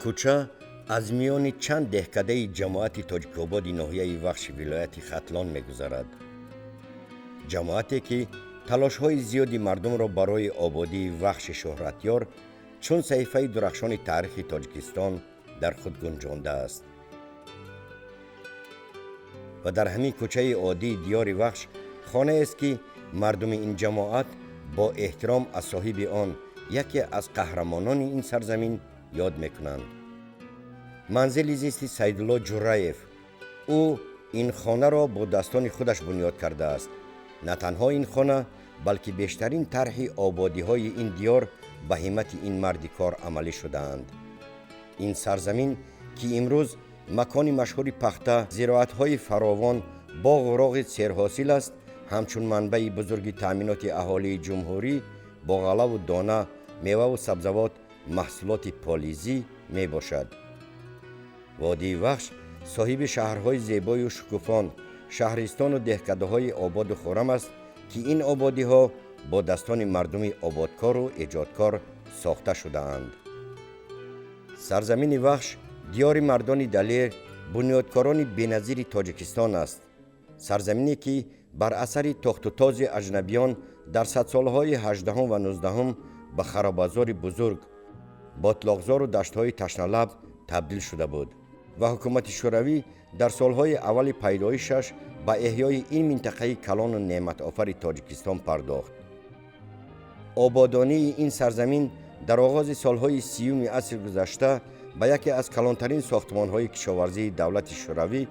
Кӯча аз миёни чанд деҳкадаи ҷамоати Тоҷикободи ноҳияи Вахши вилояти Хатлон мегузарад. Ҷамоате, ки талошҳои зиёди мардумро барои ободии Вахши шӯҳратёр чун саҳифаи дурахшони таърихи Тоҷикистон дар худ гунҷондааст. Ва дар ҳамин кӯчаи оддии диёри Вахш хонаест, ки мардуми ин ҷамоат бо эҳтиром аз соҳиби он, яке аз қаҳрамонони ин сарзамин, ёд мекунанд. Манзили зисти Сайдулло Ҷурраев. Ӯ ин хонаро бо дастони худаш бунёд кардааст. На танҳо ин хона, балки бештарин тарҳи ободиҳои ин диёр ба ҳиммати ин марди кор амалӣ шудаанд. Ин сарзамин, ки имрӯз макони машҳури пахта, зироатҳои фаровон, боғу роғи серҳосил аст, ҳамчун манбаи бузурги таъминоти аҳолии ҷумҳурӣ бо ғалаву дона, меваву сабзавот, маҳсулоти полизӣ мебошад. Водии Вахш соҳиби шаҳрҳои зебою шукуфон, шаҳристону деҳкадаҳои ободу хуррам аст, ки ин ободиҳо бо дастони мардуми ободкору эҷодкор сохта шудаанд. Сарзамини Вахш диёри мардони далер, бунёдкорони беназири Тоҷикистон аст. Сарзамине, ки бар асари тохтутози аҷнабиён дар садсолаҳои ҳаждаҳум ва нуздаҳум ба харобазори бузург, ботлоқзору даштҳои ташналаб табдил шуда буд ва ҳукумати Шӯравӣ дар солҳои аввали пайдоишаш ба эҳёи ин минтақаи калону неъматофари Тоҷикистон пардохт. Ободонии ин сарзамин дар оғози солҳои 30-уми асри гузашта ба яке аз калонтарин сохтмонҳои кишоварзии давлати Шӯравӣ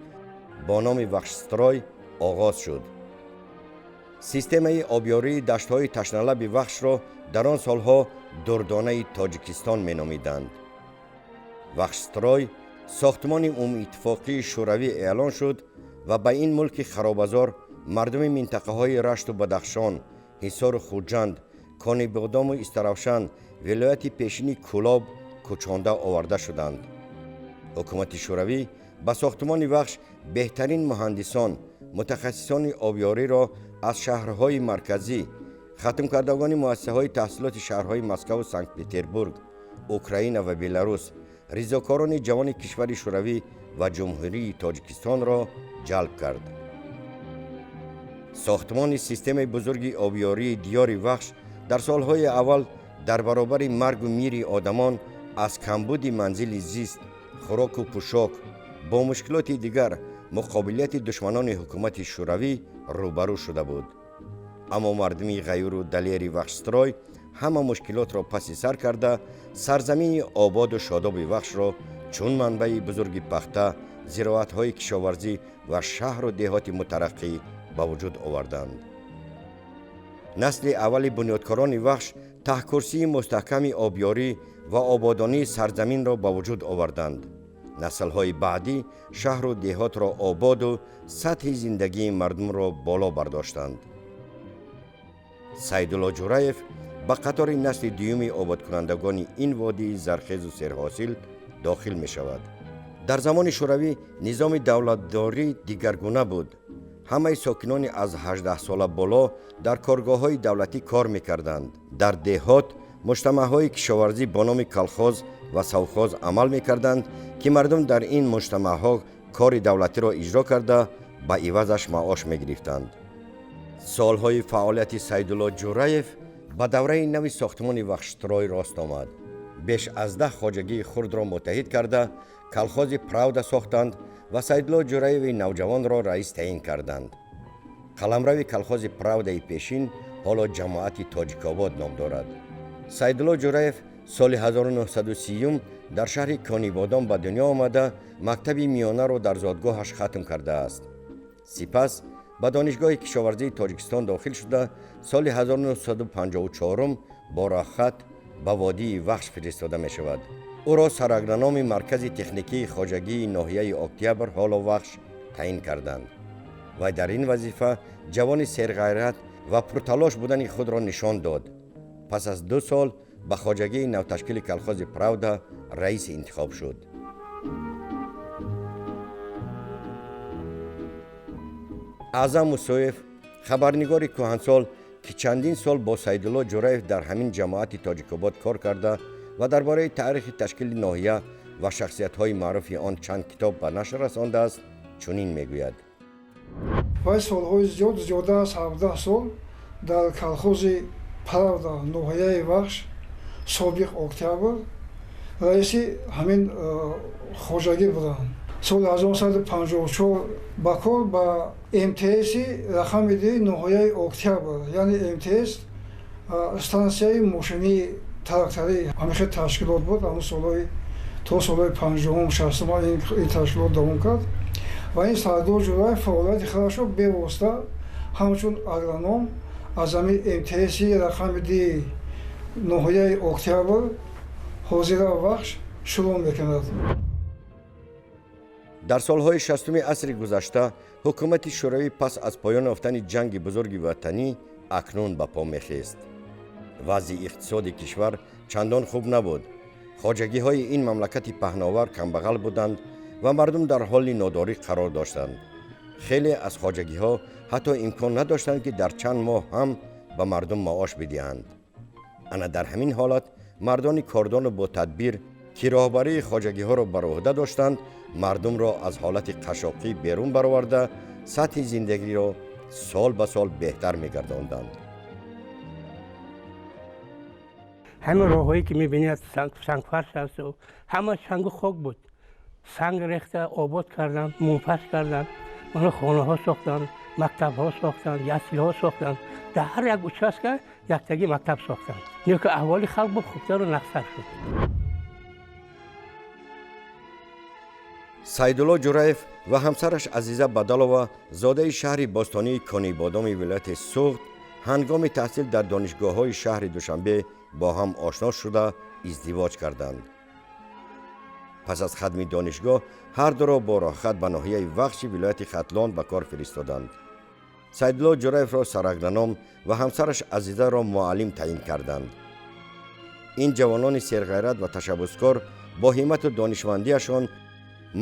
бо номи Вахшстрой оғоз шуд. Системаи обёрии даштҳои ташналаби Вахшро дар он солҳо дурдонаи Тоҷикистон меномиданд. Вахшстрой сохтмони умумииттифоқии Шӯравӣ эълон шуд ва ба ин мулки харобазор мардуми минтақаҳои Рашту Бадахшон, Ҳисору Хуҷанд, Конибодому Истаравшан, вилояти пешини Кӯлоб кӯчонда оварда шуданд. Ҳукумати Шӯравӣ ба сохтмони Вахш беҳтарин муҳандисон, мутахассисони обёриро аз шаҳрҳои марказӣ, хатмкардагони муассисаҳои таҳсилоти шаҳрҳои Москаву Санкт Петербург, Украина ва Беларус, ризокорони ҷавони кишвари Шӯравӣ ва Ҷумҳурии Тоҷикистонро ҷалб кард. Сохтмони системаи бузурги обёрии диёри Вахш дар солҳои аввал дар баробари маргу мири одамон аз камбуди манзили зист, хӯроку пӯшок, бо мушкилоти дигар муқобилияти душманони ҳукумати Шӯравӣ рӯбарӯ шуда буд. Аммо мардуми ғаюру далери Вахшстрой ҳама мушкилотро паси сар карда, сарзамини ободу шодоби Вахшро чун манбаи бузурги пахта, зироатҳои кишоварзӣ ва шаҳру деҳоти мутараққӣ ба вуҷуд оварданд. Насли аввали бунёдкорони Вахш таҳкурсии мустаҳками обёрӣ ва ободонии сарзаминро ба вуҷуд оварданд. Наслҳои баъдӣ шаҳру деҳотро ободу сатҳи зиндагии мардумро боло бардоштанд. Сайдулло Ҷураев ба қатори насли дуюми ободкунандагони ин водии зархезу серҳосил дохил мешавад. Дар замони Шӯравӣ низоми давлатдорӣ дигаргуна буд. Ҳамаи сокинони аз 18-сола боло дар коргоҳҳои давлатӣ кор мекарданд. Дар деҳот муҷтамаъҳои кишоварзӣ бо номи колхоз ва совхоз амал мекарданд, ки мардум дар ин муҷтамаъҳо кори давлатиро иҷро карда, ба ивазаш маош мегирифтанд. Солҳои фаъолияти Сайдулло Ҷураев ба давраи нави сохтмони Вахшстрой рост омад. Беш аз 10 хоҷагии хурдро муттаҳид карда, колхози Правда сохтанд ва Сайдулло Ҷураеви навҷавонро раис таъин карданд. Қаламрави колхози Правдаи пешин ҳоло ҷамоати Тоҷикобод ном дорад. Сайдулло Ҷураев соли 1930 дар шаҳри Конибодом ба дунё омада, мактаби миёнаро дар зодгоҳаш хатм кардааст. Сипас ба Донишгоҳи кишоварзии Тоҷикистон дохил шуда, соли 1954 бо роҳхат ба водии Вахш фиристода мешавад. Ӯро сарагрономи маркази техникии хоҷагии ноҳияи Октябр, ҳоло Вахш, таъин карданд. Вай дар ин вазифа ҷавони серғайрат ва пурталош будани худро нишон дод. Пас аз 2 сол ба хоҷагии навташкили колхози Правда раис интихоб шуд. Аъзам Мусоев, хабарнигори кӯҳансол, ки чандин сол бо Сайдулло Ҷураев дар ҳамин ҷамоати Тоҷикобод кор карда ва дар бораи таърихи ташкили ноҳия ва шахсиятҳои маъруфи он чанд китоб ба нашр расондааст, чунин мегӯяд. Вай солҳои зиёд, зиёда аз 17 сол дар колхози Правда ноҳияи Вахш, собиқ Октябр, раиси ҳамин хоҷагӣ буданд. Соли 1954 ба кор ба МТСи рақами ди ноҳияи Октябр, яъне МТС стансияи мошинии тракторӣ, ҳамин хел ташкилот буд. Ҳамун солҳои то солҳои 50-ум, 60-ум ин ташкилот давом кард ва ин Сардор Ҷураев фаъолияти худашро бевосита ҳамчун агроном аз ҳамин МТСи рақами ди ноҳияи Октябр, ҳозира Вахш, шурӯъ мекунад. Дар солҳои 60-уми асри гузашта ҳукумати Шӯравӣ пас аз поён ёфтани ҷанги бузурги ватанӣ акнун ба по мехест. Вазъи иқтисоди кишвар чандон хуб набуд. Хоҷагиҳои ин мамлакати паҳновар камбағал буданд ва мардум дар ҳоли нодорӣ қарор доштанд. Хеле аз хоҷагиҳо ҳатто имкон надоштанд, ки дар чанд моҳ ҳам ба мардум маош бидиҳанд. Ана дар ҳамин ҳолат мардони кордону бо тадбир, ки роҳбарии хоҷагиҳоро бар уҳда доштанд, мардумро аз ҳолати қашшоқӣ берун бароварда, сатҳи зиндагиро сол ба сол беҳтар мегардонданд. Ҳама роҳҳое ки мебинед, сангфарш аст, ҳама сангу хок буд. Санг рехта обод карданд, мунфарш карданд, мана хонаҳо сохтанд, мактабҳо сохтанд, яслиҳо сохтанд. Дар ҳар як участка яктаги мактаб сохтанд. Ки аҳволи халқ бо хубтару нақстар шуд. Сайдулло Ҷураев ва ҳамсараш Азиза Бадалова, зодаи шаҳри бостонии Конибодоми вилояти Суғд, ҳангоми таҳсил дар донишгоҳҳои шаҳри Душанбе бо ҳам ошно шуда издивоҷ карданд. Пас аз хатми донишгоҳ ҳар дуро бо роҳхат ба ноҳияи Вахши вилояти Хатлон ба кор фиристоданд. Сайдулло Ҷураевро сарагроном ва ҳамсараш Азизаро муаллим таъин карданд. Ин ҷавонони серғайрат ва ташаббускор бо ҳиммату донишмандиашон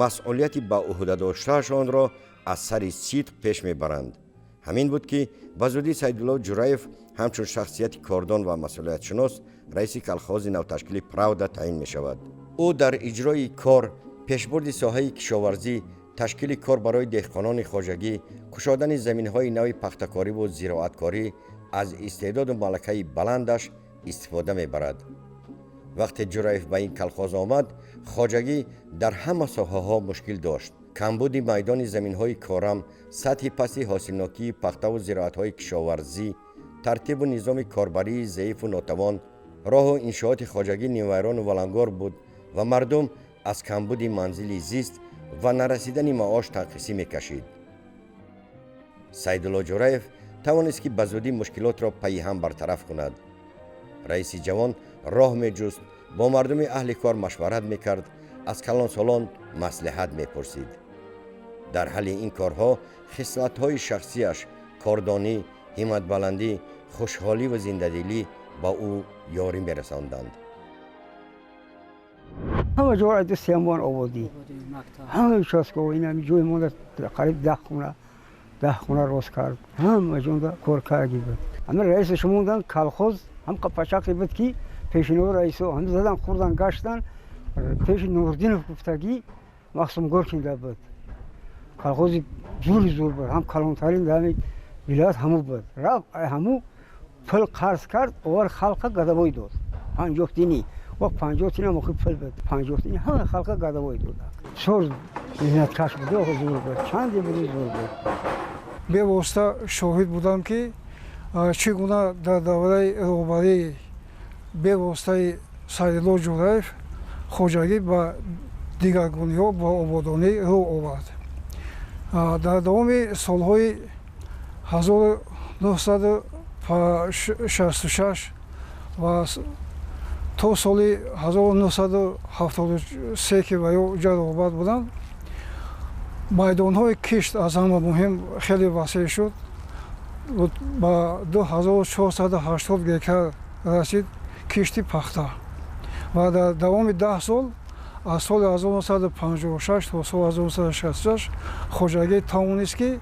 масъулияти ба уҳда доштаашонро аз сари сидқ пеш мебаранд. Ҳамин буд, ки ба зудӣ Сайдулло Ҷураев ҳамчун шахсияти кордон ва масъулиятшинос раиси колхози навташкили Правда таъин мешавад. Ӯ дар иҷрои кор, пешбурди соҳаи кишоварзӣ, ташкили кор барои деҳқонони хоҷагӣ, кушодани заминҳои нави пахтакориву зироаткорӣ аз истеъдоду малакаи баландаш истифода мебарад. Вақте Ҷураев ба ин колхоз омад, хоҷагӣ дар ҳама соҳаҳо мушкил дошт. Камбуди майдони заминҳои корам, сатҳи пасти ҳосилнокии пахтаву зироатҳои кишоварзӣ, тартибу низоми корбарии заифу нотавон, роҳу иншооти хоҷагӣ нимвайрону валангор буд ва мардум аз камбуди манзили зист ва нарасидани маош танқисӣ мекашид. Сайдулло Ҷураев тавонист, ки ба зудӣ мушкилотро пайи ҳам бартараф кунад. Раиси ҷавон роҳ меҷуст, бо мардуми аҳли кор машварат мекард, аз калонсолон маслиҳат мепурсид. Дар ҳалли ин корҳо хислатҳои шахсияш, кордонӣ, ҳимматбаландӣ, хушҳолӣ ва зиндадилӣ ба ӯ ёрӣ мерасонданд. Ҳама ҷо ду семон ободӣ, ҳама участка, ин ҳами ҷои монда қариб 10 хона, 10 хона рост кард, ҳама ҷонда кор карди буд. Ҳама раиси шумондан колхоз ҳам пачақи буд, ки пешино раисо ҳам задан, хӯрдан, гаштан. Пеши Нурдинов гуфтагӣ Махсум Горкинда буд. Колхози зури зур буд, ҳам калонтарин дар ҳамин вилоят ҳаму буд. Рафт ҳаму пул қарз кард, овар халқа гадавой дод. 50 тини. Вақт 50 тина мохи пул буд. 50 тини ҳама халқа гадавой дод. Бисёр меҳнаткаш буд, зур буд. Чанде буд, зур буд. Бевосита шоҳид будам, ки чӣ гуна дар давраи роҳбарии бевоситаи Сайдулло Ҷураев хоҷагӣ ба дигаргуниҳо, ба ободонӣ рӯ овард. Дар давоми солҳои 1966 ва то соли 1973, ки ва ё ҷа роҳбар буданд, майдонҳои кишт аз ҳама муҳим хеле васеъ шуд, ба 2480 гектар расид кишти пахта ва дар давоми 10 сол, аз соли 1956 то соли 1966, хоҷагӣ тавонист, ки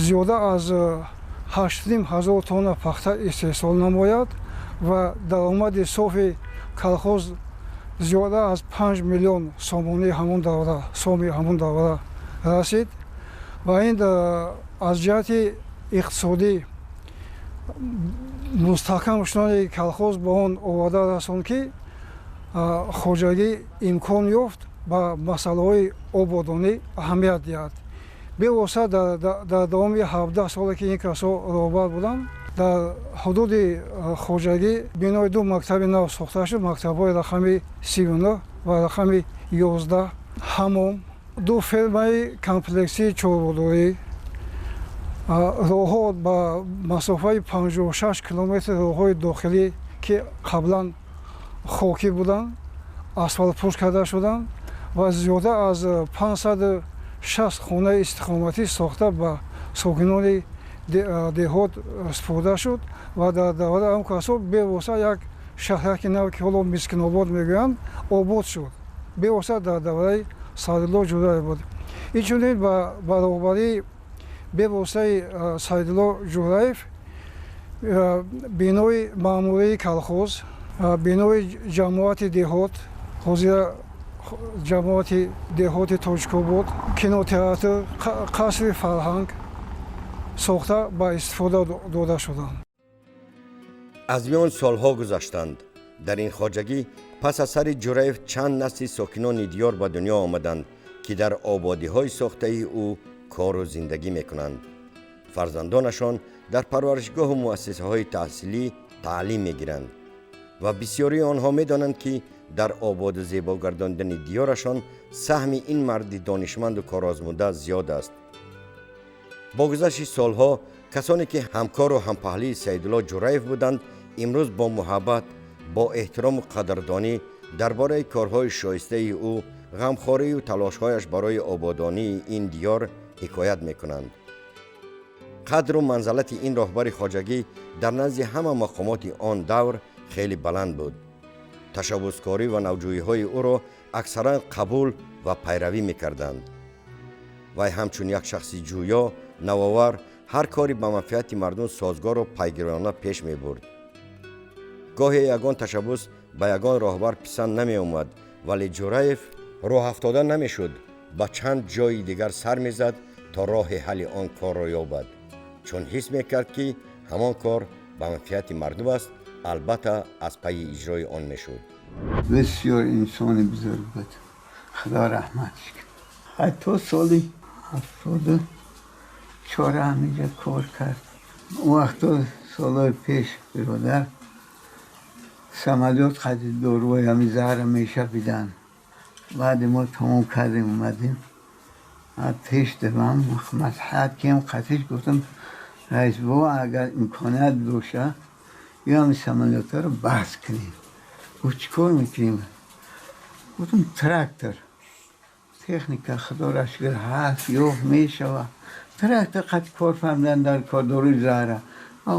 зиёда аз 8,5 ҳазор тонна пахта истеҳсол намояд ва даромади софи колхоз Зиёда аз 5 миллион сомонии ҳамон давра, соми ҳамон давра расид ва ин аз ҷиҳати иқтисодӣ мустаҳкам шудани колхоз ба он оварда расонд, ки хоҷагӣ имкон ёфт ба масъалаҳои ободонӣ аҳамият диҳад. Бевосита дар давоми 17 соле, ки ин касо роҳбар буданд, дар ҳудуди хоҷагӣ бинои ду мактаби нав сохта шуд: мактабҳои рақами 39 ва рақами 11, ҳамом, ду фермаи комплексии чорводорӣ, роҳҳо ба масофаи 56 километр, роҳҳои дохилӣ, ки қаблан хокӣ буданд, асфалтпӯш карда шуданд ва зиёда аз 560 хонаи истиқоматӣ сохта ба сокинони деҳот супурда шуд. Ва дар давраи ҳам касо бевосита як шаҳраки нав, ки ҳоло Мискинобод мегӯянд, обод шуд. Бевосита дар давраи Саидулло Ҷураев буд. Инчунин ба роҳбарии бевоситаи Саидулло Ҷураев бинои маъмурии колхоз, бинои ҷамоати деҳот, ҳозира ҷамоати деҳоти Тоҷикобод, кинотеатр, қасри фарҳанг сохта ба истифода дода шуданд. Аз миён солҳо гузаштанд. Дар ин хоҷагӣ пас аз сари Ҷураев чанд насли сокинони диёр ба дунё омаданд, ки дар ободиҳои сохтаи ӯ кору зиндагӣ мекунанд. Фарзандонашон дар парваришгоҳу муассисаҳои таҳсилӣ таълим мегиранд ва бисёрии онҳо медонанд, ки дар ободу зебо гардондани диёрашон саҳми ин марди донишманду корозмуда зиёд аст. Бо гузашти солҳо касоне, ки ҳамкору ҳампаҳлии Саидулло Ҷураев буданд, имрӯз бо муҳаббат, бо эҳтирому қадрдонӣ дар бораи корҳои шоистаи ӯ, ғамхорию талошҳояш барои ободонии ин диёр ҳикоят мекунанд. Қадру манзалати ин роҳбари хоҷагӣ дар назди ҳама мақомоти он давр хеле баланд буд. Ташаббускорӣ ва навҷӯиҳои ӯро аксаран қабул ва пайравӣ мекарданд. Вай ҳамчун як шахси ҷӯё, навовар, ҳар кори ба манфиати мардум созгорро пайгирона пеш мебурд. Гоҳе ягон ташаббус ба ягон роҳбар писанд намеомад, вале Ҷураев роҳафтода намешуд, ба чанд ҷойи дигар сар мезад, то роҳи ҳалли он корро ёбад, чун ҳис мекард, ки ҳамон кор ба манфиати мардум аст, албатта аз пайи иҷрои он мешуд. Бисёр инсони бузург буд, Худо раҳматш кунад. Ҳатто соли 74 ҳаминҷа кор кард. Он вақто, солҳои пеш, биродар, самолёт қади доруҳои ҳамин заҳра мешапиданд. Баъди мо тамом кардем, омадем пеш дивам маслиҳат кем қатиш, гуфтам: «Раис бобо, агар имконият боша, ё ҳамин самолётҳоро баҳс кунем». Гуфт: «Чӣ кор мекунем?» Гуфтам: «Трактор, техника, худоро шукр, ҳаст, ёфт мешава. Трактор қати кор фармудан дар кор, доруи заҳра.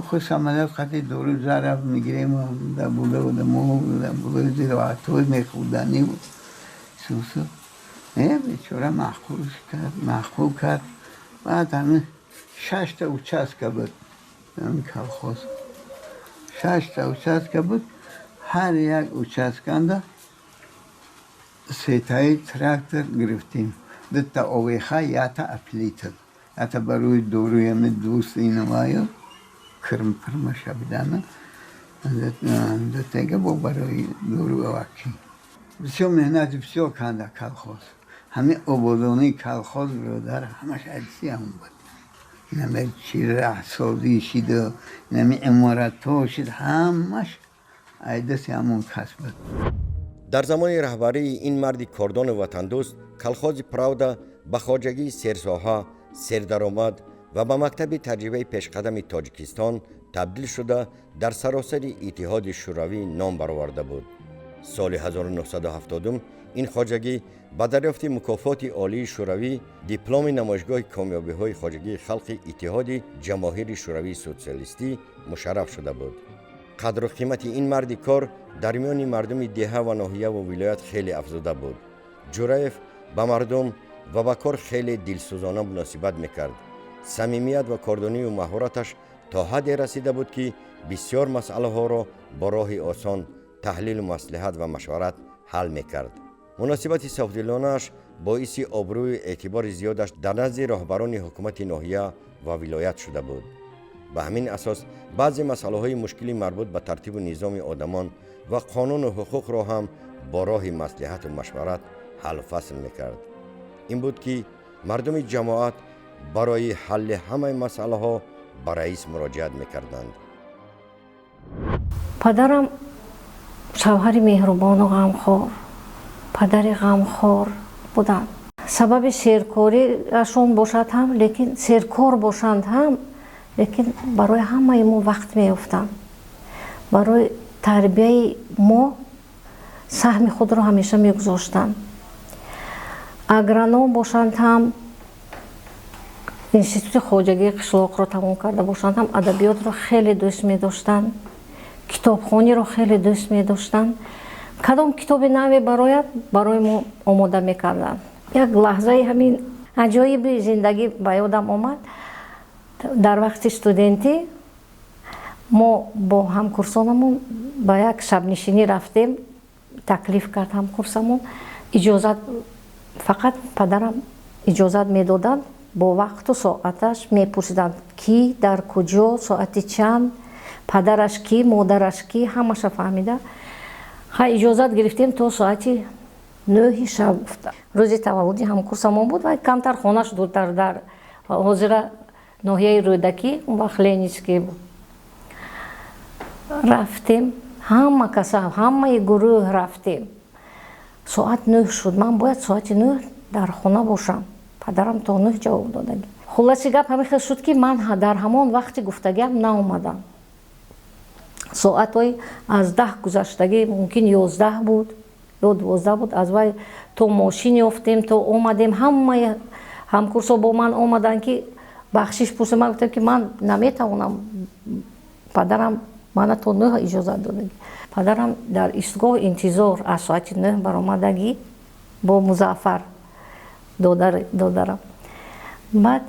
Худ самолёт қати доруи заҳра мегирем, дар буда мо булои зироатҳои мехӯрданӣ сусу». Бечора маъқул кард, маъқул кард. Баъд ҳамин шашта участка буд ҳамин колхоз, шашта участка буд. Ҳар як участканда сетаи трактор гирифтем: дута овеха, якта опылитель, якта барои доруи ҳамин дуст инаваю кирм-пирма шабидана, дутега бо барои доруи авакӣ. Бисёр меҳнати бисёр канда колхоз. Ҳамин ободонии колхоз, биродар, ҳамаш адиси ҳамон буд. Инаме чи раҳсозӣ шиду инами иморатҳо шид, ҳамаш айдаси ҳамон кас буд. Дар замони раҳбарии ин марди кордону ватандӯст колхози «Правда» ба хоҷагии серсоҳа, сердаромад ва ба мактаби таҷрибаи пешқадами Тоҷикистон табдил шуда, дар саросари Иттиҳоди Шӯравӣ ном бароварда буд. Соли 1970 ин хоҷагӣ ба дарёфти мукофоти олии шӯравӣ, дипломи намоишгоҳи комёбиҳои хоҷагии халқи Иттиҳоди Ҷамоҳири Шӯравии Социалистӣ мушарраф шуда буд. Қадру қимати ин марди кор дар миёни мардуми деҳа ва ноҳияву вилоят хеле афзуда буд. Ҷураев ба мардум ва ба кор хеле дилсӯзона муносибат мекард. Самимият ва кордонию маҳораташ то ҳадде расида буд, ки бисёр масъалаҳоро бо роҳи осон, таҳлилу маслиҳат ва машварат ҳал мекард. Муносибати софдилонааш боиси обрӯю эътибори зиёдаш дар назди роҳбарони ҳукумати ноҳия ва вилоят шуда буд. Ба ҳамин асос баъзе масъалаҳои мушкили марбут ба тартибу низоми одамон ва қонуну ҳуқуқро ҳам бо роҳи маслиҳату машварат ҳаллу фасл мекард. Ин буд, ки мардуми ҷамоат барои ҳалли ҳамаи масъалаҳо ба раис муроҷиат мекарданд. Падарам шавҳари меҳрубону ғамхор, падари ғамхор буданд. Сабаби серкориашон бошад ҳам, лекин серкор бошанд ҳам, лекин барои ҳамаи мо вақт меёфтанд. Барои тарбияи мо саҳми худро ҳамеша мегузоштанд. Агроном бошанд ҳам, институти хоҷагии қишлоқро тамом карда бошанд ҳам, адабиётро хеле дӯст медоштанд, китобхониро хеле дӯст медоштанд. Кадом китоби наве барояд, барои мо омода мекарданд. Як лаҳзаи ҳамин аҷоиби зиндагӣ ба ёдам омад. Дар вақти студентӣ мо бо ҳамкурсонамон ба як шабнишинӣ рафтем. Таклиф кард ҳамкурсамон. Иҷозат фақат падарам иҷозат медоданд, бо вақту соаташ мепурсиданд, кӣ, дар куҷо, соати чанд, падараш кӣ, модараш кӣ, ҳамаша фаҳмида. Ха, иҷозат гирифтем то соати 9-и шаб. Гуфта, рӯзи таваллуди ҳамкурсамон буд ва камтар хонаш дуртар, дар ҳозира ноҳияи Рӯдакӣ, он вақт Ленинский буд. Рафтем, ҳама каса, ҳамаи гурӯҳ рафтем. Соат 9 шуд, ман бояд соати 9 дар хона бошам. Падарам то 9 ҷавоб додагӣ. Хулоси гап ҳамин хел шуд, ки ман дар ҳамон вақти гуфтагиам наомадам. Соатҳои аз 10 гузаштагӣ, мумкин 11 буд ё 12 буд. Аз вай то мошин ёфтем, то омадем, ҳамаи ҳамкурсҳо бо ман омаданд, ки бахшиш пурсем. Ман гуфтам, ки ман наметавонам, падарам мана то 9 иҷозат додагӣ. Падарам дар истгоҳ интизор, аз соати 9 баромадагӣ бо Музаффар додарам. Баъд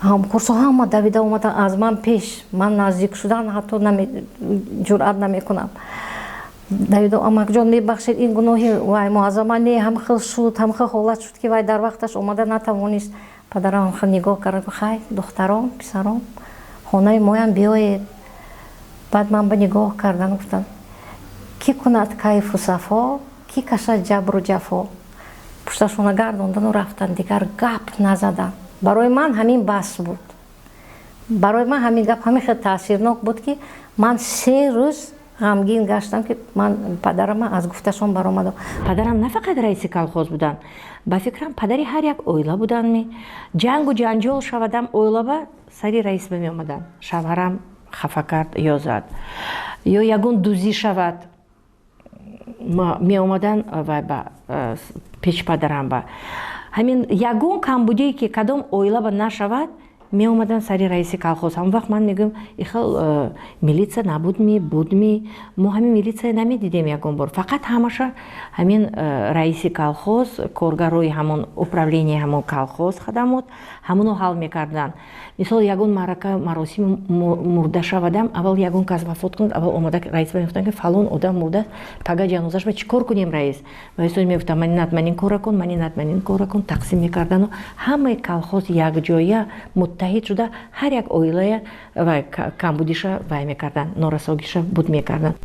ҳамкурсҳо ҳама давида омаданд аз ман пеш. Ман наздик шудан ҳатто ҷуръат намекунам. Давида: «Амакҷон, мебахшед, ин гуноҳи вай муаззама не, ҳам хел шуд, ҳам хел ҳолат шуд, ки вай дар вақташ омада натавонист». Падарам хел нигоҳ кард: «Хай, духтарон, писарон, хонаи моям биёед». Баъд ман ба нигоҳ кардан, гуфтам: «Кӣ кунад кайфу сафо, кӣ кашад ҷабру ҷафо?» Пушташона гардондану рафтанд, дигар гап назаданд. Барои ман ҳамин бас буд. Барои ман ҳамин гап ҳамин хел таъсирнок буд, ки ман 3 рӯз ғамгин гаштам, ки ман падарама аз гуфташон баромадам. Падарам на фақат раиси колхоз буданд, ба фикрам, падари ҳар як оила буданд. Ми ҷангу ҷанҷол шавадам оилаба, сари раис ба меомаданд: шавҳарам хафа кард ё зад, ё ягон дузӣ шавад, меомаданд вай ба пеши падарам. Ба ҳамин ягон камбудие, ки кадом оила ба нашавад, меомаданд сари раиси колхоз. Ҳамон вақт ман мегӯям, ихел милитсия набудми, будми, мо ҳамин милитсия намедидем ягон бор. Фақат ҳамаша ҳамин раиси колхоз, коргарои ҳамон управление, ҳамон колхоз, хадамот, ҳамоно ҳал мекарданд. Мисол, ягон маърака, маросими мурда шавадам, аввал ягон кас вафот кунад, аввал омада раис мегуфтанд, ки фалон одам мурдааст, пага ҷанозаш ба чӣ кор кунем, раис? Раисо мегуфтанд: «Манинат, манин кора кун, манинат, манин кора кун». Тақсим мекардану ҳамаи колхоз якҷоя муттаҳид шуда ҳар як оилая ва камбудиша вай мекарданд, норасогиша буд мекарданд.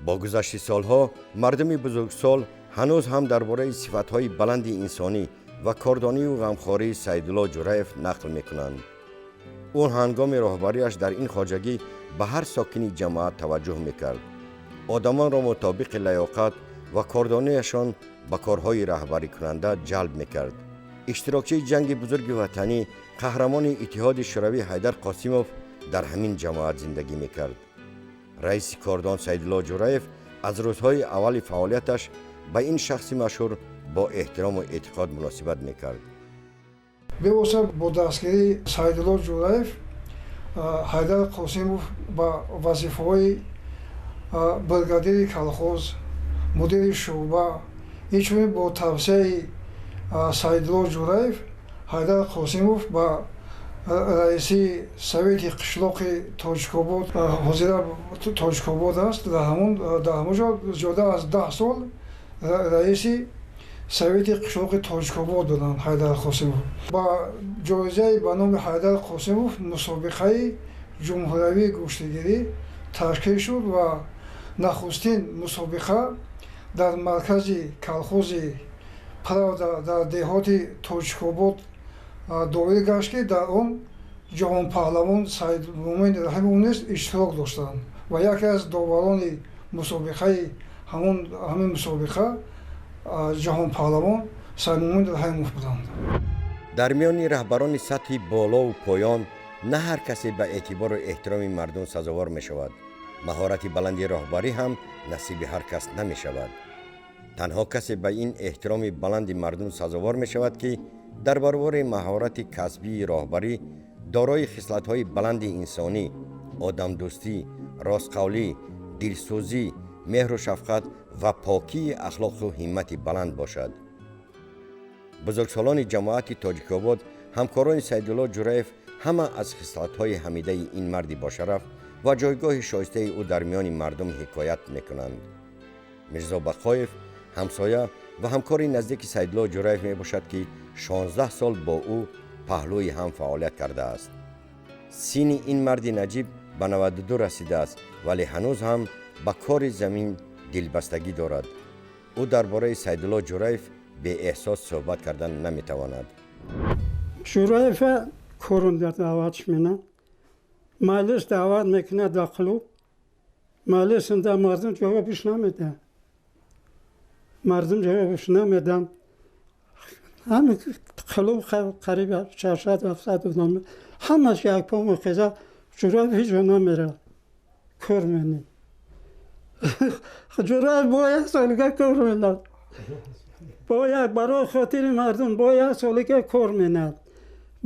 Бо гузашти солҳо мардуми бузургсол ҳанӯз ҳам дар бораи сифатҳои баланди инсонӣ ва кордонию ғамхории Саидулло Ҷураев нақл мекунанд. Ӯ ҳангоми роҳбарияш дар ин хоҷагӣ ба ҳар сокини ҷамоат таваҷҷӯҳ мекард, одамонро мутобиқи лаёқат ва кордониашон ба корҳои раҳбарикунанда ҷалб мекард. Иштирокчии ҷанги бузурги ватанӣ, қаҳрамони Иттиҳоди Шӯравӣ Ҳайдар Қосимов дар ҳамин ҷамоат зиндагӣ мекард. Раиси кордон Саидулло Ҷураев аз рӯзҳои аввали фаъолияташ ба ин шахси машҳур бо эҳтирому эътиқод муносибат мекард. Бевосита бо дастгирии Саидулло Ҷураев Ҳайдар Қосимов ба вазифаҳои бригадири колхоз, мудири шӯъба, инчунин бо тавсияи Саидулло Ҷураев Ҳайдар Қосимов ба Раиси совети қишлоқи Тоҷикобод, ҳозира Тоҷикобод аст, дар ҳамон ҷо зиёда аз 10 сол раиси совети қишлоқи Тоҷикобод буданд Ҳайдар Қосимов. Ба ҷоизаи ба номи Ҳайдар Қосимов мусобиқаи ҷумҳуриявии гӯштигирӣ ташкил шуд ва нахустин мусобиқа дар маркази колхози Правда дар деҳоти Тоҷикобод доир гашт, ки дар он ҷаҳонпаҳлавон Саидмӯмин Раҳимов низ иштирок доштанд ва яке аз доварони мусобиқаи ҳамин мусобиқа ҷаҳонпаҳлавон Саидмӯмин Раҳимов буданд. Дар миёни раҳбарони сатҳи болову поён на ҳар касе ба эътибору эҳтироми мардум сазовор мешавад. Маҳорати баланди роҳбарӣ ҳам насиби ҳар кас намешавад. Танҳо касе ба ин эҳтироми баланди мардум сазовор мешавад, ки дар баробари маҳорати касбии роҳбарӣ дорои хислатҳои баланди инсонӣ, одамдӯстӣ, ростқавлӣ, дилсӯзӣ, меҳру шафқат ва покии ахлоқу ҳиммати баланд бошад. Бузургсолони ҷамоати Тоҷикобод, ҳамкорони Сайдулло Ҷураев ҳама аз хислатҳои ҳамидаи ин марди бошараф ва ҷойгоҳи шоистаи ӯ дар миёни мардум ҳикоят мекунанд. Мирзо Бақоев ҳамсоя ва ҳамкори наздики Сайдулло Ҷураев мебошад, ки 16 сол бо ӯ паҳлӯи ҳам фаъолият кардааст. Синни ин марди наҷиб ба 92 расидааст, вале ҳанӯз ҳам ба кори замин дилбастагӣ дорад. Ӯ дар бораи Сайдулло Ҷураев беэҳсос суҳбат кардан наметавонад. Ҷураева корунда даъватш менам. Маҷлис даъват мекунад дар клуб. Маҷлисында мардум ҷавобиш намедиҳад. Мардум ҷавобиш намедиҳанд. Ҳамин клуб қариб 600-700 одам, ҳамаш якпо мехезад. Ҷураев ҳеҷ ҷо намерад. Кор менед. Ҷураев бо як солига кор менад. Бояд барои хотири мардум бо як солига кор менад.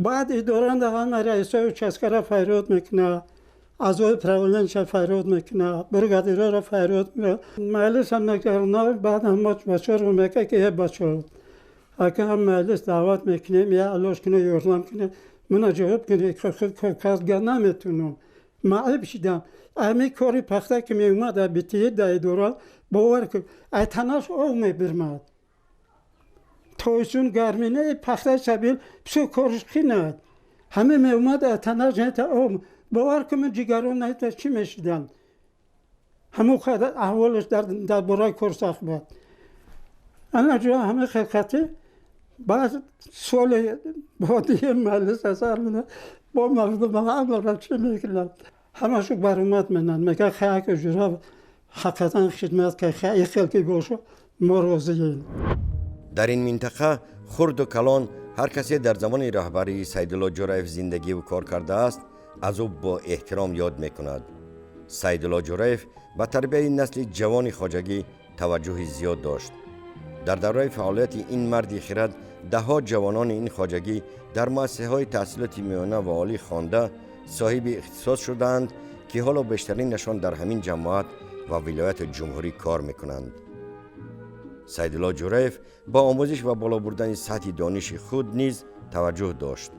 Баъд идоранда ҳама раисои участкара фарёд мекунад, аъзои правленияша фарёд мекунад, бригадирҳоро фарёд мекунад. Маҷлисам мегузаронад, баъд ҳама бачаҳоро мегӯяд, ки э бачаҳо, агар ҳам маҷлис даъват мекунем, я алош кунед, ёрдам кунед, мана ҷавоб кунед, касга наметунам. Маъиб шидам. Ҳамин кори пахта ки меомад дар битии дар идора, бовар кун, айтанаш ов мебирмад. Тойсун гарминаи пахтаи сабил бисёр кориш қинад. Ҳама меомад айтанаш нета ов. Бовар кун, ман ҷигарон нета чӣ мешидам. Ҳамон қадар аҳволаш дар бораи кор сахт буд. Ана ҷо ҳама хилқатӣ баъд соли бодии маҷлис асар менад, бо мардум ҳамаро чӣ мекунад. Ҳамашу баромад менад. Мегӯяд, хай ака Ҷураев ҳақиқатан хидмат кард, хай ин хел ки бошад, мо розием. Дар ин минтақа хурду калон ҳар касе дар замони раҳбарии Сайдулло Ҷураев зиндагиву кор кардааст, аз ӯ бо эҳтиром ёд мекунад. Сайдулло Ҷураев ба тарбияи насли ҷавони хоҷагӣ таваҷҷӯҳи зиёд дошт. Дар давраи фаъолияти ин марди хирад даҳҳо ҷавонони ин хоҷагӣ дар муассисаҳои таҳсилоти миёна ва олӣ хонда соҳиби ихтисос шудаанд, ки ҳоло бештаринашон дар ҳамин ҷамоат ва вилояти ҷумҳурӣ кор мекунанд. Сайдулло Ҷураев ба омӯзиш ва боло бурдани сатҳи дониши худ низ таваҷҷӯҳ дошт.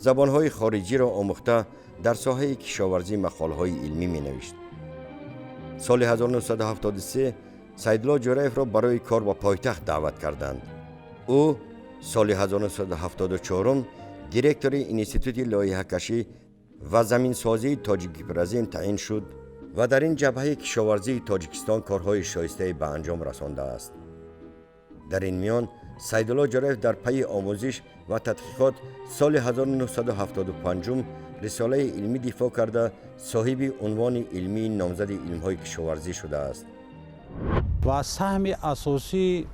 Забонҳои хориҷиро омӯхта дар соҳаи кишоварзӣ мақолаҳои илмӣ менавишт. Соли 1973 Сайдулло Ҷураевро барои кор ба пойтахт даъват карданд. Ӯ соли 1974 директори институти лоиҳакашӣ ва заминсозии Тоҷикгипрозем таъин шуд ва дар ин ҷабҳаи кишоварзии Тоҷикистон корҳои шоистае ба анҷом расондааст. Дар ин миён Сайдулло Ҷураев дар пайи омӯзиш ва тадқиқот соли 1975 рисолаи илмӣ дифоъ карда соҳиби унвони илмии номзади илмҳои кишоварзӣ шудааст. Ва саҳми асосии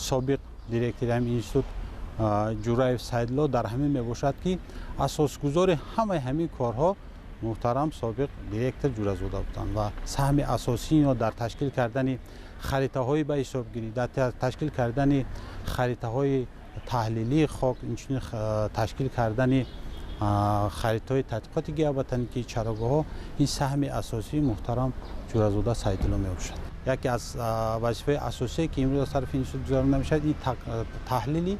собиқ директори ҳамин институт Ҷураев Сайдулло дар ҳамин мебошад, ки асосгузори ҳамаи ҳамин корҳо муҳтарам собиқ директор Ҷуразода буданд ва саҳми асосии инҳо дар ташкил кардани харитаҳои ба ҳисобгирӣ, дар ташкил кардани харитаҳои таҳлилии хок, инчунин ташкил кардани харитаҳои тадқиқоти геоботаникии чарогоҳҳо, ин саҳми асосии муҳтарам Ҷуразода Сайдулло мебошад. Яке аз вазифаи асосие, ки имрӯз аз тарафи институт гузаронида мешавад, ин таҳлили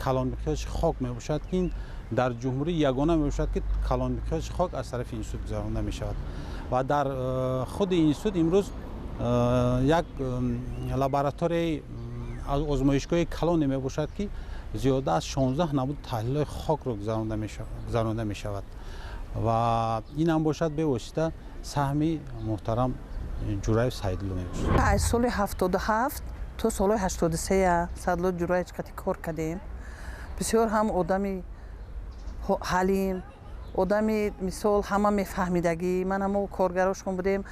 калонмиқёси хок мебошад, ки ин Дар ҷумҳурӣ ягона мебошад, ки калонмиқёси хок аз тарафи институт гузаронда мешавад. Ва дар худи институт имрӯз як лабораторияи озмоишгоҳи калоне мебошад, ки зиёда аз 16 намуд таҳлилҳои хокро гузаронда мешавад. Ва ин ҳам бошад бевосита саҳми муҳтарам Ҷураев Саидулло мебошад. Аз соли 77 то соли 83 Саидулло Ҷураевич қати кор кардем. Бисёр ҳам одами ҳалим, одами мисол ҳама мефаҳмидагӣ. Ман ҳамо коргарошон будем,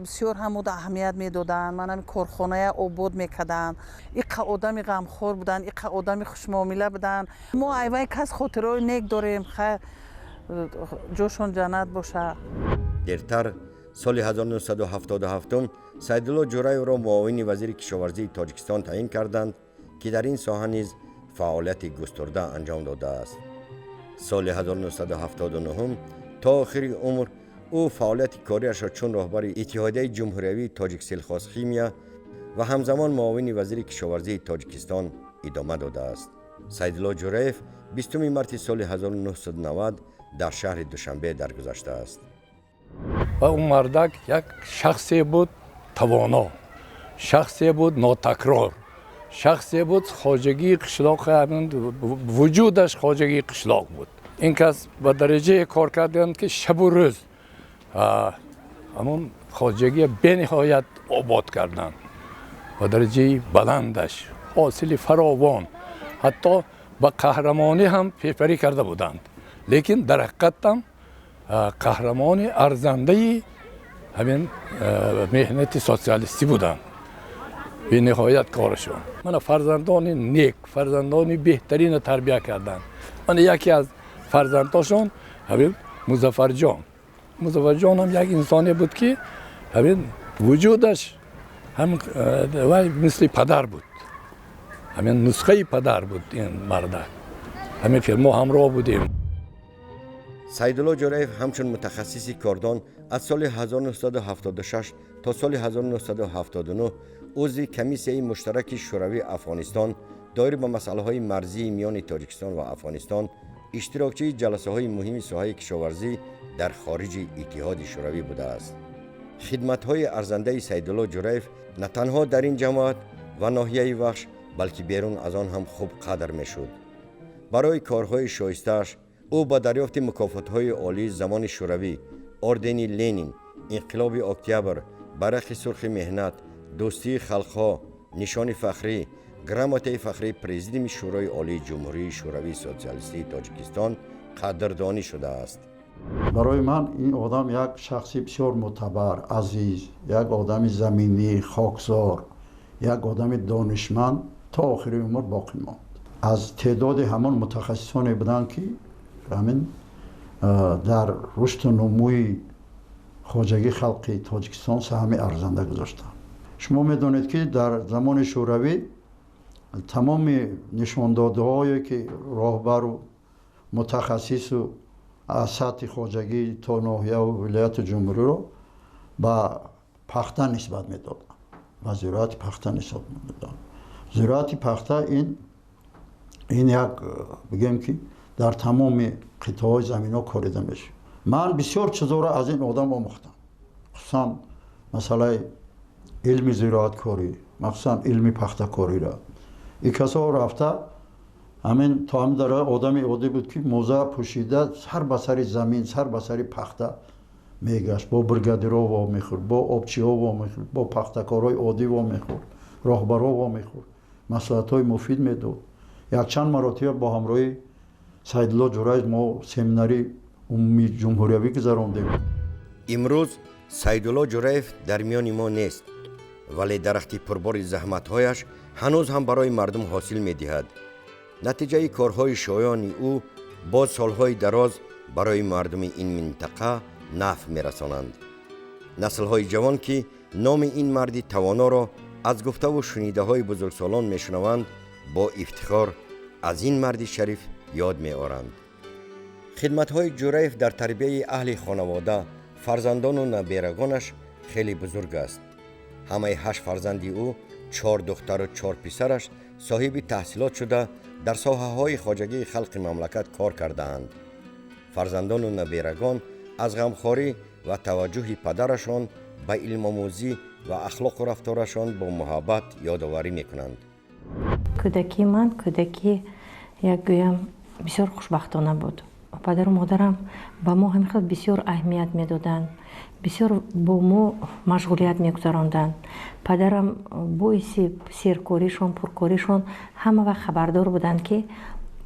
бисёр ҳам ода аҳамият медоданд. Ман ҳами корхоная обод мекарданд. Иқа одами ғамхор буданд, иқа одами хушмуомила буданд. Мо айвай кас хотирои нек дорем. Ҷошон ҷаннат боша. Дертар соли 1977 Саидулло Ҷураевро муовини вазири кишоварзии Тоҷикистон таъин карданд, ки дар ин соҳа низ фаъолияти густурда анҷом додааст. Соли 1979 то охири умр ӯ фаъолияти кориашро чун роҳбари Иттиҳодияи ҷумҳуриявии Тоҷиксельхозхимия ва ҳамзамон муовини вазири кишоварзии Тоҷикистон идома додааст. Саидулло Ҷураев 20 марти соли 1990 дар шаҳри Душанбе даргузаштааст. Ва он мардак як шахсе буд тавоно, шахсе буд нотакрор, шахсе буд хоҷагии қишлоқ, вуҷудаш хоҷагии қишлоқ буд. Ин кас ба дараҷае кор карданд, ки шабу рӯз ҳамон хоҷагия бениҳоят обод карданд, ба дараҷаи баландаш, ҳосили фаровон, ҳатто ба қаҳрамонӣ ҳам пешбарӣ карда буданд. Лекин дар ҳақиқатам қаҳрамони арзандаи ҳамин меҳнати социалистӣ буданд. Бениҳоят корашон. Мана фарзандони нек, фарзандони беҳтаринро тарбия карданд. Мана яке аз фарзандошон ҳамин Музаффарҷон. Музаффарҷон ҳам як инсоне буд, ки ҳамин вуҷудаш ҳам вай мисли падар буд. Ҳамин нусхаи падар буд ин мардак. Ҳамин хел мо ҳамроҳ будем. Саидулло Ҷураев ҳамчун мутахассиси кордон аз соли 1976 то соли 1979 узви комиссияи муштараки Шӯравии Афғонистон доир ба масъалаҳои марзии миёни Тоҷикистон ва Афғонистон, иштирокчии ҷаласаҳои муҳими соҳаи кишоварзӣ дар хориҷи Иттиҳоди Шӯравӣ будааст. Хидматҳои арзандаи Саидулло Ҷураев на танҳо дар ин ҷамоат ва ноҳияи Вахш, балки берун аз он ҳам хуб қадр мешуд. Барои корҳои шоистааш ӯ ба дарёфти мукофотҳои олии замони Шӯравӣ, ордени Ленин, Инқилоби Октябр, Байрақи сурхи меҳнат, Дӯстии халқҳо, Нишони фахрӣ, Грамотаи фахрии Президиуми Шӯрои Олии Ҷумҳурии Шӯравии Социалистии Тоҷикистон қадрдонӣ шудааст. Барои ман ин одам як шахси бисёр мӯътабар, азиз, як одами заминӣ, хокзор, як одами донишманд то охири умр боқӣ монд. Аз теъдоди ҳамон мутахассисоне буданд, ки ҳамин дар рушду нумӯи хоҷагии халқи Тоҷикистон саҳми арзанда гузоштанд. Шумо медонед, ки дар замони Шӯравӣ тамоми нишондодҳое, ки роҳбару мутахассису аз сатҳи хоҷагӣ то ноҳияву вилояту ҷумҳуриро ба пахта нисбат медоданд, ба зироати пахта нисбат медоданд. Зироати пахта ин як, бигем, ки дар тамоми қитъаҳои заминҳо корида мешуд. Ман бисёр чизоро аз ин одам омӯхтам, хусусан масъалаи илми зироаткорӣ, махсусан илми пахтакориро. Ин касо рафта ҳамин то ҳамин дараҷа одами оддӣ буд, ки мӯза пӯшида сар ба сари замин, сар ба сари пахта мегашт, бо бригадирҳо вомехӯрд, бо обчиҳо вомехӯрд, бо пахтакорҳои оддӣ вомехӯрд, роҳбарҳо вомехӯрд, маслиҳатҳои муфид медод. Якчанд маротиба бо ҳамроҳи Саидулло Ҷураев мо семинари умумии ҷумҳуриявӣ гузарондем. Имрӯз Саидулло Ҷураев дар миёни мо нест, вале дарахти пурбори заҳматҳояш ҳанӯз ҳам барои мардум ҳосил медиҳад. Натиҷаи корҳои шоёни ӯ боз солҳои дароз барои мардуми ин минтақа нафъ мерасонанд. Наслҳои ҷавон, ки номи ин марди тавоноро аз гуфтаву шунидаҳои бузургсолон мешунаванд, бо ифтихор аз ин марди шариф ёд меоранд. Хидматҳои Ҷураев дар тарбияи аҳли хонавода, фарзандону наберагонаш хеле бузург аст. Ҳамаи ҳашт фарзанди ӯ, чор духтару чор писараш, Соҳиби таҳсилот шуда, дар соҳаҳои хоҷагии халқи мамлакат кор кардаанд. Фарзандону наберагон аз ғамхорӣ ва таваҷҷӯҳи падарашон ба илмомӯзӣ ва ахлоқу рафторашон бо муҳаббат ёдоварӣ мекунанд. Кӯдакии ман кӯдакӣ, як гӯям, бисёр хушбахтона буд. Падару модарам ба мо ҳамин хел бисёр аҳамият медоданд, бисёр бо мо машғулият мегузаронданд. Падарам боиси серкоришон, пуркоришон ҳама вақт хабардор буданд, ки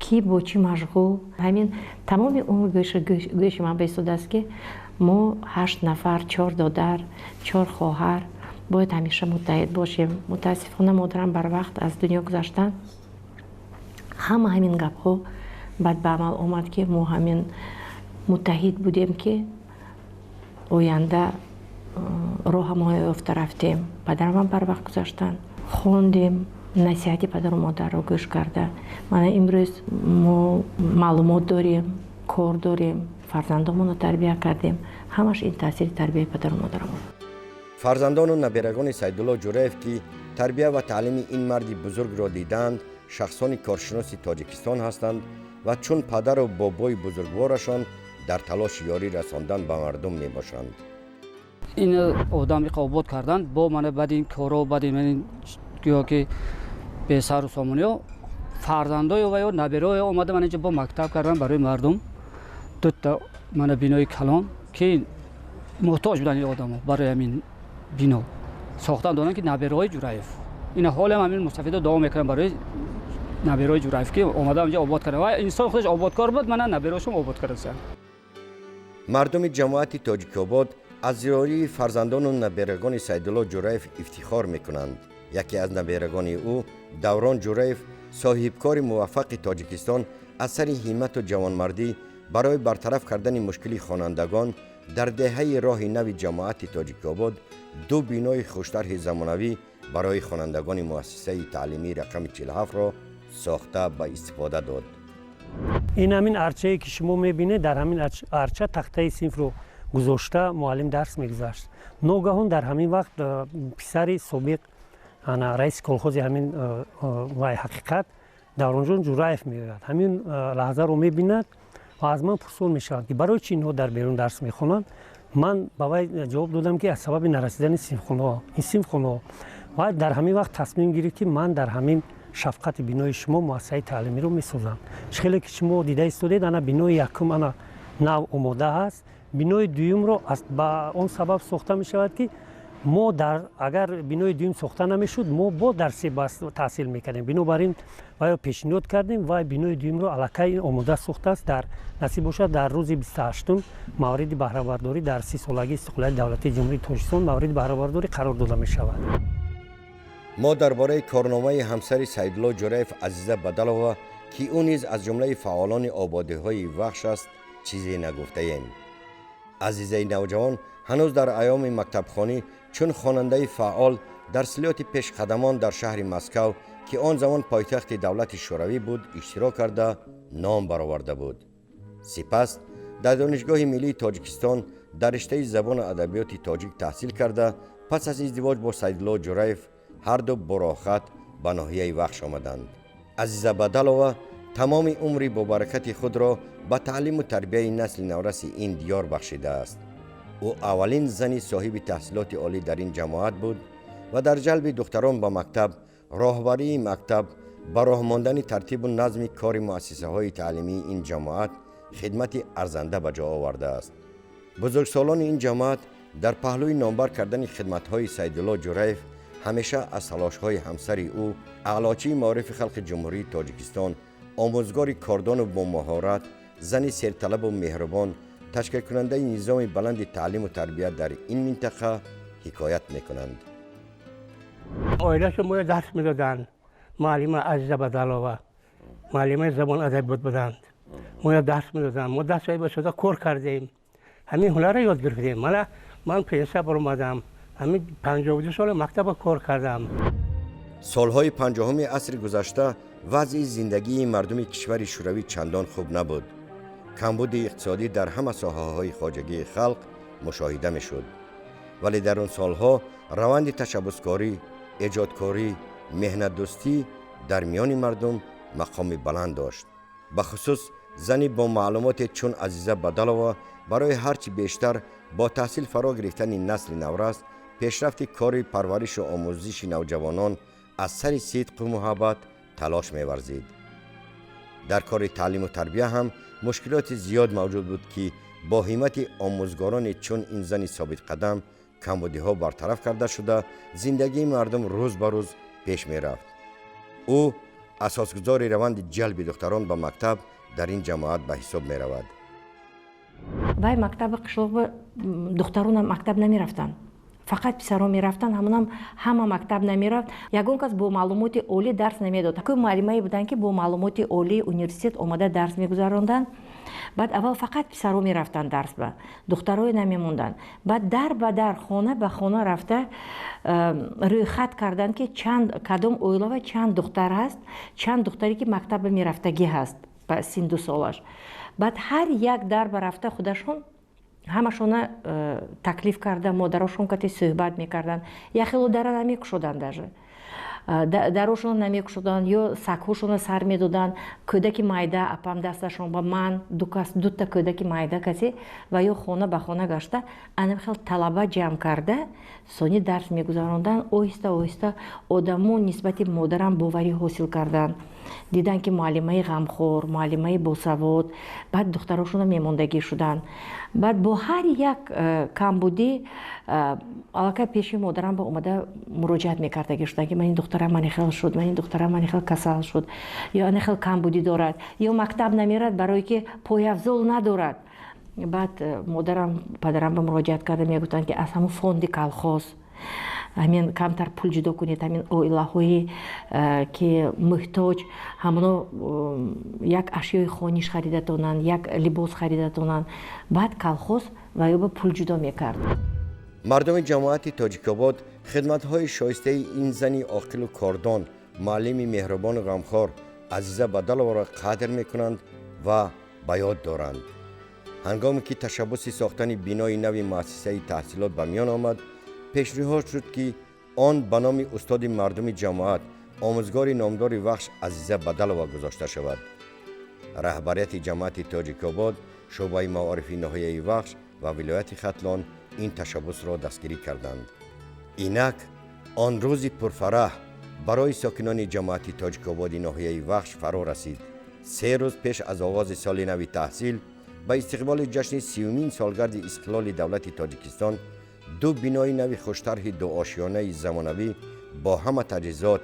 кӣ бо чӣ машғул. Ҳамин тамоми умр гӯши ман баистодааст, ки мо ҳашт нафар, чор додар, чор хоҳар, бояд ҳамеша муттаҳид бошем. Мутаассифона, модарам барвақт аз дунё гузаштанд. Ҳама ҳамин гапҳо баъд ба амал омад, ки мо ҳамин муттаҳид будем, ки оянда роҳамон ёфта рафтем. Падарамам барвақт гузаштанд. Хондем, насиҳати падару модарро гӯш карда, мана имрӯз мо маълумот дорем, кор дорем, фарзандонмонро тарбия кардем. Ҳамаш ин таъсири тарбияи падару модарамон. Фарзандону наберагони Сайдулло Ҷураев, ки тарбия ва таълими ин марди бузургро дидаанд, шахсони коршиноси Тоҷикистон ҳастанд ва чун падару бобои бузургворашон дар талоши ёрӣ расондан ба мардум мебошанд. Ин одам иқа обод карданд бо мана баъди ин коро, баъди гӯё ки бесару сомониё, фарзандоё ва ё набераё омада, мана инҷо бо мактаб кардан барои мардум, дута мана бинои калон, ки муҳтоҷ буданд ин одамо. Барои ҳамин бино сохтан доданд, ки набераҳои Ҷураев ина ҳолам ҳамин мустафидо дуо мекунанд барои набераҳои Ҷураев, ки омада инҷо обод карда. Ва инсон худаш ободкор буд, мана набераҳошам обод кардастанд. Мардуми ҷамоати Тоҷикобод аз зиёрии фарзандону наберагони Сайдулло Ҷураев ифтихор мекунанд. Яке аз наберагони ӯ, Даврон Ҷураев, соҳибкори муваффақи Тоҷикистон, аз сари ҳиммату ҷавонмардӣ барои бартараф кардани мушкили хонандагон дар деҳаи Роҳи Нави ҷамоати Тоҷикобод ду бинои хуштарҳи замонавӣ барои хонандагони муассисаи таълимии рақами 47-ро сохта ба истифода дод. Ин ҳамин арчае, ки шумо мебинед, дар ҳамин арча тахтаи синфро гузошта муаллим дарс мегузашт. Ногаҳон дар ҳамин вақт писари собиқ раиси колхози ҳамин вай ҳақиқат, Давронҷон Ҷураев, меояд, ҳамин лаҳзаро мебинад ва аз ман пурсон мешавад, ки барои чӣ инҳо дар берун дарс мехонанд. Ман ба вай ҷавоб додам, ки аз сабаби нарасидани синфхонаҳо, ин синфхонаҳо. Ва дар ҳамин вақт тасмим гирифт, ки ман дар ҳамин шафқати бинои шумо муассисаи таълимиро месозам. Хеле ки шумо дида истодед, ана бинои якум ана нав омода ҳаст. Бинои дуюмро ба он сабаб сохта мешавад, ки мо дар агар бинои дуюм сохта намешуд, мо бо дар се таҳсил мекардем. Бинобар ин вайо пешниҳод кардем ва бинои дуюмро аллакай омода сохтааст. Дар насиб бошад, дар рӯзи 28-ум мавриди баҳрабардорӣ, дар 30-солагии истиқлолияти давлатии Ҷумҳурии Тоҷикистон мавриди баҳрабардорӣ қарор дода мешавад. Мо дар бораи корномаи ҳамсари Сайдулло Ҷураев, Азиза Бадалова, ки ӯ низ аз ҷумлаи фаъолони ободиҳои Вахш аст, чизе нагуфтаем. Азизаи навҷавон ҳанӯз дар айёми мактабхонӣ чун хонандаи фаъол дар слёти пешқадамон дар шаҳри Москав, ки он замон пойтахти давлати Шӯравӣ буд, иштирок карда ном бароварда буд. Сипас дар Донишгоҳи миллии Тоҷикистон дар риштаи забону адабиёти тоҷик таҳсил карда, пас аз издивоҷ бо Сайдулло Ҷураев ҳарду борохат ба ноҳияи Вахш омаданд. Азиза Бадалова тамоми умри бобаракати худро ба таълиму тарбияи насли навраси ин диёр бахшидааст. Ӯ аввалин зани соҳиби таҳсилоти олӣ дар ин ҷамоат буд ва дар ҷалби духтарон ба мактаб, роҳбарии мактаб, ба роҳ мондани тартибу назми кори муассисаҳои таълимии ин ҷамоат хидмати арзанда ба ҷо овардааст. Бузургсолони ин ҷамоат дар паҳлӯи номбар кардани хидматҳои Сайдулло Ҷураев ҳамеша аз талошҳои ҳамсари ӯ, аълочии маорифи халқи Ҷумҳурии Тоҷикистон, омӯзгори кордону бомаҳорат, зани серталабу меҳрубон, ташкилкунандаи низоми баланди таълиму тарбия дар ин минтақа ҳикоят мекунанд. Оилашо моя дарс медоданд. Муаллима Азиза Бадалова муаллимаи забон адабиёт буданд, моя дарс медоданд. Мо дарс шуда кор кардем, ҳамин ҳунарро ёд гирифтем. Мана ман пенсия баромадам, ҳамин 52 сола мактаба кор кардам. Солҳои 50-уми асри гузашта вазъи зиндагии мардуми кишвари Шӯравӣ чандон хуб набуд. Камбуди иқтисодӣ дар ҳама соҳаҳои хоҷагии халқ мушоҳида мешуд, вале дар он солҳо раванди ташаббускорӣ, эҷодкорӣ, меҳнатдӯстӣ дар миёни мардум мақоми баланд дошт. Ба хусус зани бо маълумоте чун Азиза Бадалова барои ҳарчи бештар бо таҳсил фаро гирифтани насли наврас, пешрафти кори парваришу омӯзиши навҷавонон аз сари сидқу муҳаббат талош меварзид. Дар кори таълиму тарбия ҳам мушкилоти зиёд мавҷуд буд, ки бо ҳиммати омӯзгороне чун ин зани собитқадам камбудиҳо бартараф карда шуда, зиндагии мардум рӯз ба рӯз пеш мерафт. Ӯ асосгузори раванди ҷалби духтарон ба мактаб дар ин ҷамоат ба ҳисоб меравад. Вай мактаби қишлоқ духтаронам мактаб намерафтанд, фақат писарон мерафтанд, ҳамонам ҳама мактаб намерафт. Ягон кас бо маълумоти олӣ дарс намедод. Ку муаллимае буданд, ки бо маълумоти олии университет омада дарс мегузаронданд. Баъд аввал фақат писаро мерафтанд дарс ба, духтарое намемонданд. Баъд дар ба дар, хона ба хона рафта рӯйхат карданд, ки чанд кадом оилава чанд духтар ҳаст, чанд духтаре ки мактаба мерафтагӣ ҳаст ба синду солаш. Баъд ҳар як дар ба рафта худашон ҳамашона таклиф карда, модарошон кати суҳбат мекарданд. Яхело дара намекушоданд, даже дарошона намекушоданд ё сагҳошона сар медоданд. Кӯдаки майда апам дасташон ба ман дута кӯдаки майда касе ва ё хона ба хона гашта анам хел талаба ҷамъ карда сони дарс мегузаронданд. Оҳиста оҳиста одамо нисбати модарам боварӣ ҳосил карданд, диданд, ки муаллимаи ғамхор, муаллимаи босавод. Баъд духтарошона мемондагӣ шуданд. Баъд бо ҳар як камбудӣ аллакай пеши модарам ба омада муроҷиат мекардагӣ шуданд, ки ман ин духтарам мани хел шуд, ман ин духтарам мани хел касал шуд, ё ани хел камбудӣ дорад, ё мактаб намерад, барое ки пойафзол надорад. Баъд модарам падарам ба муроҷиат карда мегуфтанд, ки аз ҳамон фонди колхоз ҳамин камтар пул ҷудо кунед, ҳамин оилаҳое ки муҳтоҷ, ҳамоно як ашёи хониш харида тонанд, як либос харида тонанд. Баъд колхоз ва ё ба пул ҷудо мекард. Мардуми ҷамоати Тоҷикобод хидматҳои шоистаи ин зани оқилу кордон, муаллими меҳрубону ғамхор Азиза Бадаловаро қадр мекунанд ва ба ёд доранд. Ҳангоме ки ташаббуси сохтани бинои нави муассисаи таҳсилот ба миён омад, пешниҳод шуд, ки он ба номи устоди мардуми ҷамоат, омӯзгори номдори Вахш Азиза Бадалова гузошта шавад. Раҳбарияти ҷамоати Тоҷикобод, шӯъбаи маорифи ноҳияи Вахш ва вилояти Хатлон ин ташаббусро дастгирӣ карданд. Инак он рӯзи пурфараҳ барои сокинони ҷамоати Тоҷикободи ноҳияи Вахш фаро расид. 3 рӯз пеш аз оғози соли нави таҳсил ба истиқболи ҷашни 30-умин солгарди истиқлоли давлати Тоҷикистон ду бинои нави хуштарҳи дуошёнаи замонавӣ бо ҳама таҷҳизот,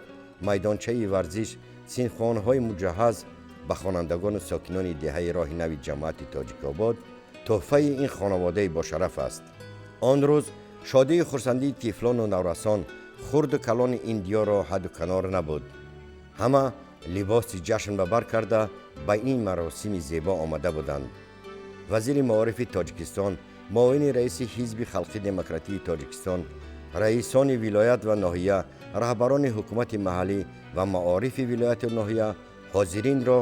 майдончаи варзиш, синфхонаҳои муҷаҳҳаз ба хонандагону сокинони деҳаи роҳи нави ҷамоати Тоҷикобод тӯҳфаи ин хонаводаи бошараф аст. Он рӯз шодию хурсандии тифлону наврасон, хурду калони ин диёрро ҳадду канор набуд. Ҳама либоси ҷашн ба бар карда ба ин маросими зебо омада буданд. Вазири маорифи Тоҷикистон, муовини раиси Ҳизби халқи демократии Тоҷикистон, раисони вилоят ва ноҳия, раҳбарони ҳукумати маҳаллӣ ва маорифи вилояту ноҳия ҳозиринро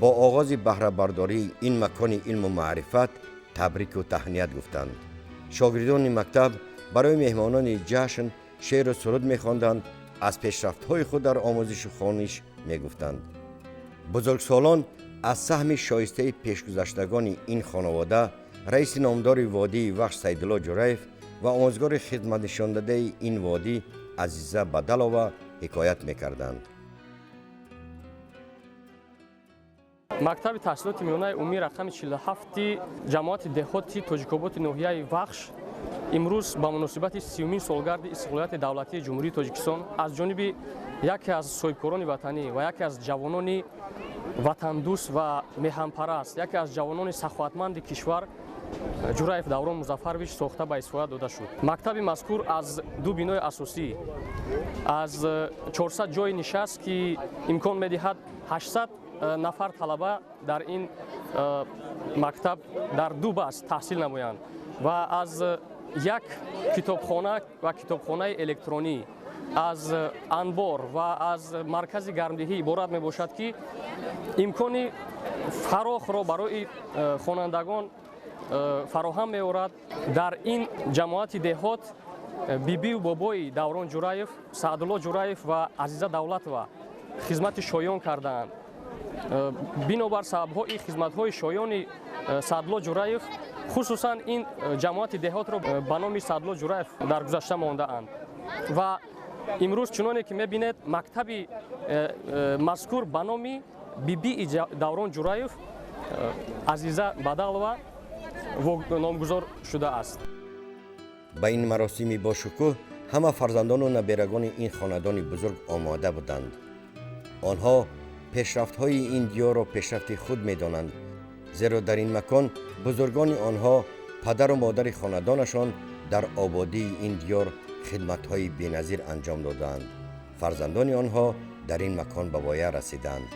бо оғози баҳрабардории ин макони илму маърифат табрику таҳният гуфтанд. Шогирдони мактаб барои меҳмонони ҷашн шеъру суруд мехонданд, аз пешрафтҳои худ дар омӯзишу хониш мегуфтанд. Бузургсолон аз саҳми шоистаи пешгузаштагони ин хонавода, раиси номдори водии Вахш Сайдулло Ҷураев ва омӯзгори хидматнишондадаи ин водӣ Азиза Бадалова ҳикоят мекарданд. Мактаби таҳсилоти миёнаи умумии рақами 47 ҷамоати деҳоти Тоҷикободи ноҳияи Вахш имрӯз ба муносибати 30-умин солгарди истиқлолияти давлатии Ҷумҳурии Тоҷикистон аз ҷониби яке аз соҳибкорони ватанӣ ва яке аз ҷавонони ватандӯст ва меҳанпараст, яке аз ҷавонони саховатманди кишвар Ҷураев Даврон Музаффарович сохта ба истифода дода шуд. Мактаби мазкур аз ду бинои асосӣ, аз 400 ҷойи нишаст, ки имкон медиҳад 800 нафар талаба дар ин мактаб дар ду баст таҳсил намоянд ва аз як китобхона ва китобхонаи электронӣ, аз анбор ва аз маркази гармдиҳӣ иборат мебошад, ки имкони фарохро барои хонандагон фароҳам меорад. Дар ин ҷамоати деҳот бибию бобои Даврон Ҷураев, Саъдулло Ҷураев ва Азиза Давлатова Хизмати шоён кардаанд. Бинобар сабабҳои хизматҳои шоёни Саъдулло Ҷураев, хусусан ин ҷамоати деҳотро ба номи Саъдулло Ҷураев дар гузашта мондаанд. Ва имрӯз, чуноне ки мебинед, мактаби мазкур ба номи бибии Даврон Ҷураев, Азиза Бадалова, номгузор шудааст. Ба ин маросими бошукӯҳ ҳама фарзандону наберагони ин хонадони бузург омода буданд. Онҳо пешрафтҳои ин диёрро пешрафти худ медонанд, зеро дар ин макон бузургони онҳо, падару модари хонадонашон, дар ободии ин диёр хидматҳои беназир анҷом додаанд. Фарзандони онҳо дар ин макон ба воя расиданд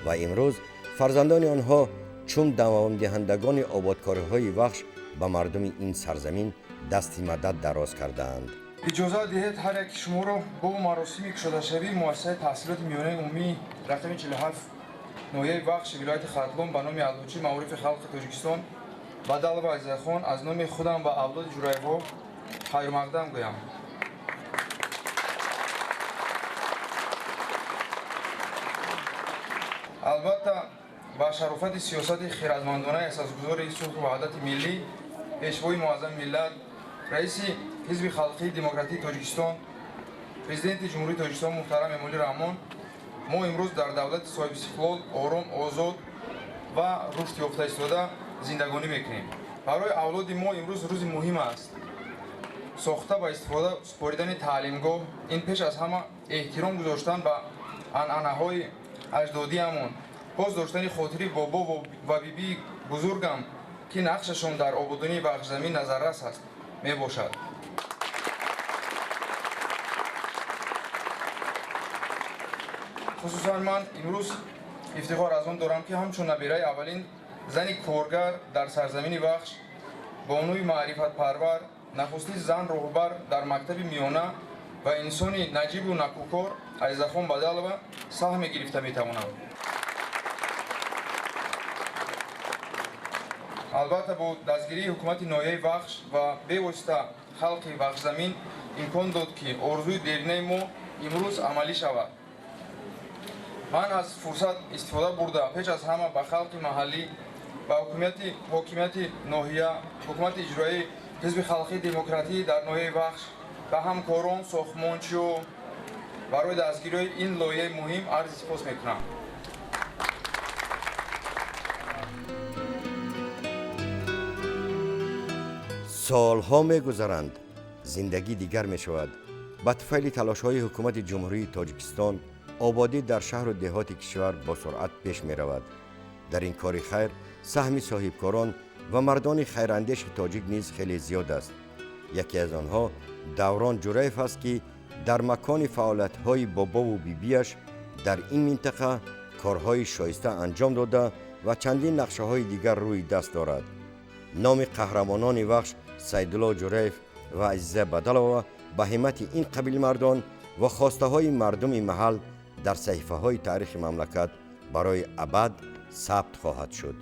ва имрӯз фарзандони онҳо чун давомдиҳандагони ободкориҳои Вахш ба мардуми ин сарзамин дасти мадад дароз кардаанд. Иҷозат диҳед, ҳар яки шуморо бо маросими кушодашавии муассисаи таҳсилоти миёнаи умумӣ рақами 47 ноҳияи Вахши вилояти Хатлон ба номи Аълочии маорифи халқи Тоҷикистон Бадалова Азизахон аз номи худам ва авлоди Ҷураевҳо хайрмақдам гӯям. Албатта, ба шарофати сиёсати хирадмандонаи асосгузори сулҳу ваҳдати миллӣ, пешвои муаззами миллат, раиси Ҳизби халқии демократии Тоҷикистон, Президенти Ҷумҳурии Тоҷикистон муҳтарам Эмомалӣ Раҳмон, мо имрӯз дар давлати соҳибистиқлол, ором, озод ва рушд ёфта истода зиндагонӣ мекунем. Барои авлоди мо имрӯз рӯзи муҳим аст. Сохта ба истифода супоридани таълимгоҳ ин пеш аз ҳама эҳтиром гузоштан ба анъанаҳои аҷдодиамон, пос доштани хотири бобо ва бибии бузургам, ки нақшашон дар ободонии Вахшзамин назаррас аст, мебошад. Хусусан ман имрӯз ифтихор аз он дорам, ки ҳамчун набираи аввалин зани коргар дар сарзамини Вахш, бонуи маърифатпарвар, нахустин зан роҳбар дар мактаби миёна ва инсони наҷибу накӯкор Азизахон Бадалова саҳме гирифта метавонам. Албатта, бо дастгирии ҳукумати ноҳияи Вахш ва бевосита халқи Вахшзамин имкон дод, ки орзуи деринаи мо имрӯз амалӣ шавад. Ман аз фурсат истифода бурда, пеш аз ҳама ба халқи маҳаллӣ, ба ҳокимияти ноҳия, ҳукумати иҷроии Ҳизби халқии демократӣ дар ноҳияи Вахш, ба ҳамкорон, сохтмончиё барои дастгириҳои ин лоиҳаи муҳим арзи сипос мекунам. Солҳо мегузаранд, зиндагӣ дигар мешавад. Ба туфайли талошҳои ҳукумати Ҷумҳурии Тоҷикистон ободӣ дар шаҳру деҳоти кишвар бо суръат пеш меравад. Дар ин кори хайр саҳми соҳибкорон ва мардони хайрандеши тоҷик низ хеле зиёд аст. Яке аз онҳо Даврон Ҷураев аст, ки дар макони фаъолиятҳои бобову бибиаш дар ин минтақа корҳои шоиста анҷом дода ва чандин нақшаҳои дигар рӯи даст дорад. Номи қаҳрамонони Вахш Сайдулло Ҷураев ва Азиза Бадалова ба ҳиммати ин қабил мардон ва хостаҳои мардуми маҳал дар саҳифаҳои таърихи мамлакат барои абад сабт хоҳад шуд.